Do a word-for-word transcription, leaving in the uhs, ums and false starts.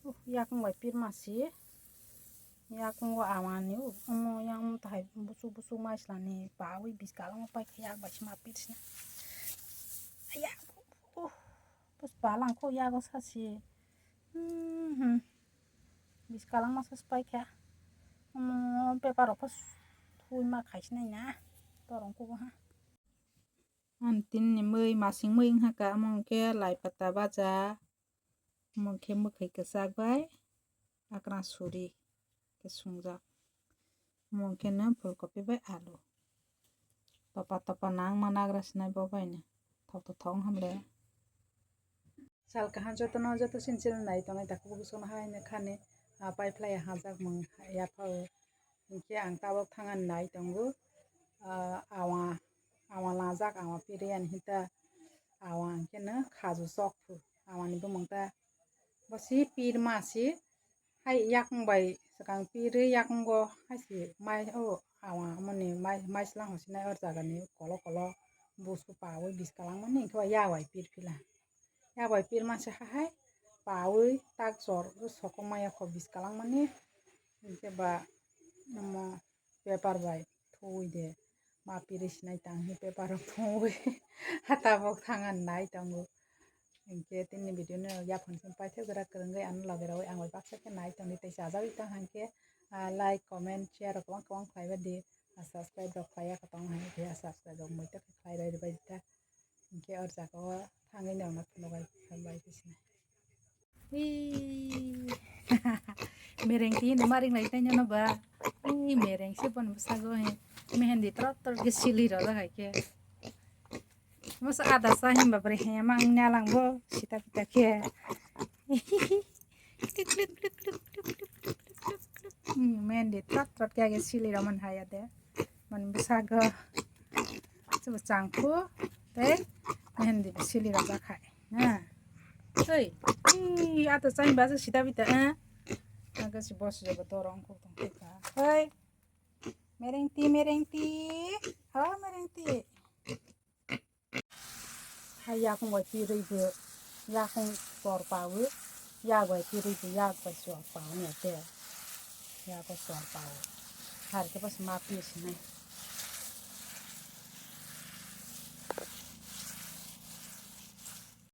Uh, yakung bai pirma si. Yakung o awani, uh, omo yang omo tahai busuk busuk maislani pawi biskalang o paikha yak bai sima pirsina. Aya, uh, bus balang ko yago sasi. Hmm, hmm. Biskalang masa paikha. Omo paper rok thui ma khaisinai na. Torong ko ha. Ang tinni mui masing mui wngkha ka, omo hwnkhe lai pata baja, omo hwnkhe mwkhwi kwchak bai akrang suri khe sungjak, omo hwnkhe no phulkopi bai alu, topa topa nangma nagra sinai bo bai no thok to thok wngkha le. Sal kaham jotono joto sinchil nai tongnai takhuk bukhuk sono hai hwnwi khani, ah, paiphlai hajak mung yaphao. Hinkhe ang tabok thangani nai tongo, ah, awa, awa lajak, awa piri ani hinta awa hinkhe no khaju chok phu. Awani bumung ta bo si pirma si hai yakung bai swkang piri yakungo hai si mai o awa mani mai, mai slang hosinai or jagani kolo kolo busu pawi biskalang mani hinkhe yak bai pir phila. Yak bai pirma se hahai pawi tak jor o sokong maya kho biskalang mani. Hinkhe ba omo paper bai thuwi de ma piri sinai tang hi paper rok thuwi ha tabok thangani nai tongo. Hinkhe tini video no yaphang song paithak jora kwrwngwi ano loge rogwi ang bai baksa khe nai tongdi tei chajagwi tong hinkhe, ah, like, comment, share rok kwbang kwbang khlaiba di. Ah, subscribe rok khlaiya khe tong hinkhe, ah, subscribe rok muitok khe khlai rwi rwbai di ta. Hinkhe or jaga o thangwi nokna phunukbai hambai khe sinai. Hii. Mereng twi no maring lai tei nyono ba. Hii, mereng se bon bwsago he. Mehendi trot trot khe sili rwjak hai khe. Masa ada sa himba bre he mang nalang bo sita pita khe. Klik, klik, klik. Hmm, mehendi trot trot khe age sili rw man hai ade. Mani bwsago. Chubo changkhu tei mehendi bo sili rwjak hai. Na. Oi. Ih, ato chang ba sita bita, eh. Aga si boss jogo dorong kok tong kha. Oi. Mereng twi, mereng twi. Ha, mereng twi. Hai yakung bai pirwi bo yakung sor pawi, yak bai pirwi bo yak bai sor pawi ni ate. Yak bai sor pawi. Har khe bas ma pi sinai.